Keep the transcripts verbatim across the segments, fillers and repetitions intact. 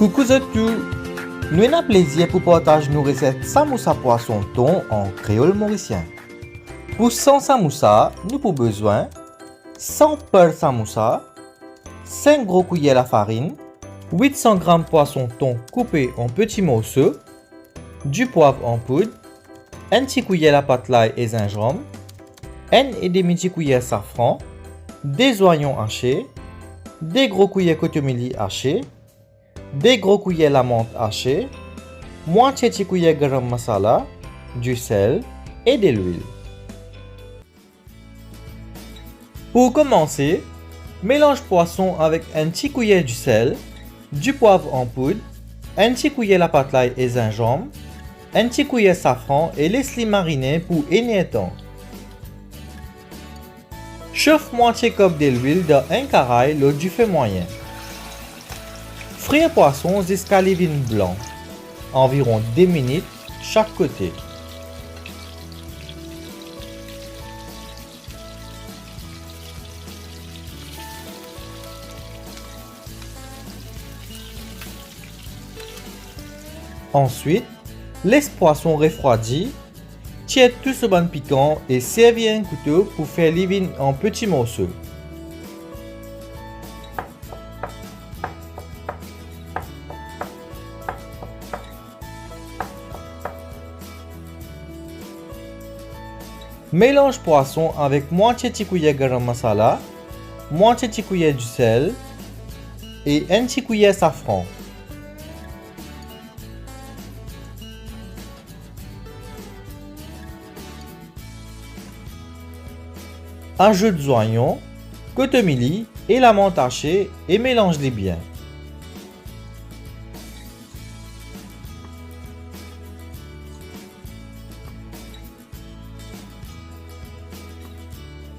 Koukou zot tou! Nou ena plezir pou partaz nou reset samousa pwason ton an kreol morisien. Pou san samousa, nou pou bezwin san per samousa, sink gro kouyer lafarinn, wit san gram pwason ton koupe an peti morso, dipwav an poud, enn ti kouyer lapat lay e zinzanm, enn e demi ti kouyer safran, de zwayon ase, de gro kouyer kotomili ase, de gro kouyer lamant ase, mwatie ti kouyer garam masala, disel e delwil. Pou koumanse, melanz pwason avek enn ti kouyer disel, dipwav an poud, enn ti kouyer lapat lay e zinzanm, enn ti kouyer safran e les li marine pou enn er tan. Sof mwatie kop delwil dan enn karay lor dife mwayin. Frir pwason ziska li vinn blan, anviron de minit sak kote. Answit, les pwason refrwadi, tir tou so bann pikan e servi enn kouto pou fer li vinn an peti morso. Melanz pwason avek mwatie ti kouyer garam masala, mwatie ti kouyer disel e enn ti kouyer safran. Azout zwayon, kotomili e lamant ase e melanz li bien.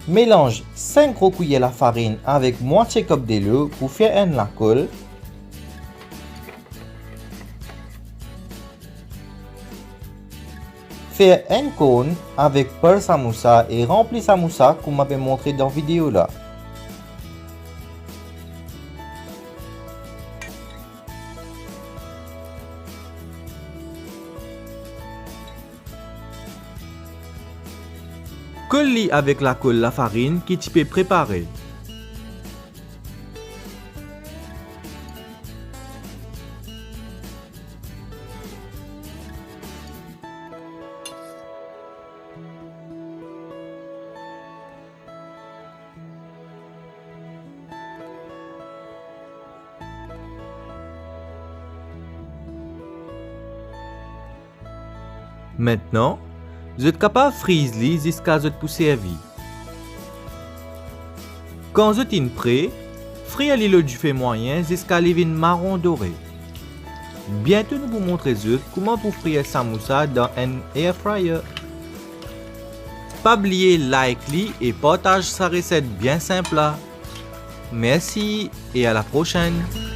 Melanz sink gro kouyer lafarinn avek mwatie kop delo pou fer enn lakol. Fer enn korn avek per samousa e ranpli samousa kouma pe montre dan video la. Kol li avek lakol lafarinn ki ti pe prepare. Aster, zot kapav friz li ziska zot pou servi. Kan zot inn pre, frir li lor dife mwayin ziska li vinn maron dore. Biento nou pou montre zot kouma pou frir samousa dan enn air fryer. Pa bliye like li e partaz sa reset bien sinp la. Mersi e a la prosenn!